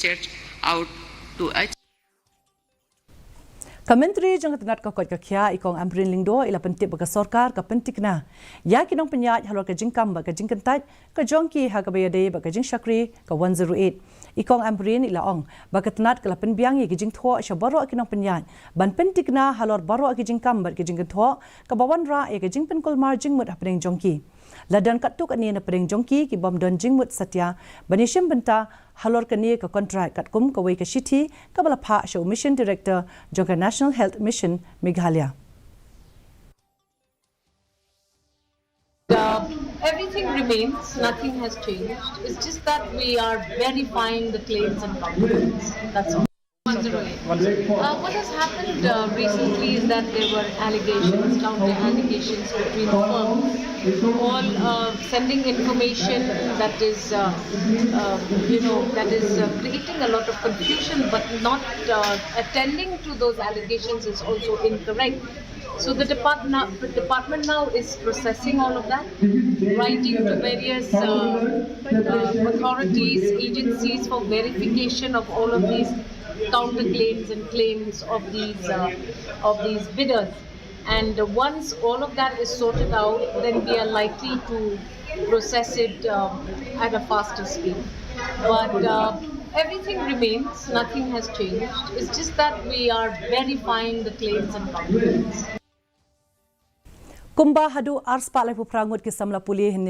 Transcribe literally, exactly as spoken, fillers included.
stretched out to achieve. Ka Myntri jong ka tnad ka koit ka khiah i Kong Ampareen Lyngdoh i la pyntip ba ka sorkar ka pyntikna ïa ki nongpynïaid halor ka jingkam bad ka jingkyntait ka jong ki ha kaba ïadei bad ka jingshakri ka one zero eight. I Kong Ampareen i la ong ba ka tnad ka la pynbiang ïa ki jingthoh sha baroh ki nongpynïaid ban pyntikna halor baroh ki jingkam bad ki jingkynthoh kaba wanrah ïa ka jingpynkulmar jingmut hapdeng jong ki. La don katto katne na pdeng jong ki ki bym don jingmut satia ban ïashim bynta halor kane ka kontrak katkum kawei ka shithi kaba la phah sha u Mission Director jong ka National Health Mission Meghalaya. Uh, everything remains, nothing has changed. It's just that we are verifying the claims and complaints. That's all. one zero eight. Uh, what has happened uh, recently is that there were allegations, counter allegations between the firms, all uh, sending information that is, uh, uh, you know, that is uh, creating a lot of confusion, but not uh, attending to those allegations is also incorrect. So the department, the department now is processing all of that, writing to various uh, uh, authorities, agencies for verification of all of these counterclaims and claims of these uh, of these bidders. And uh, once all of that is sorted out, then we are likely to process it um, at a faster speed. But uh, everything remains, nothing has changed. It's just that we are verifying the claims and complaints. Kumba haduh arspah laiphew phra ngut ki samla pule hynnin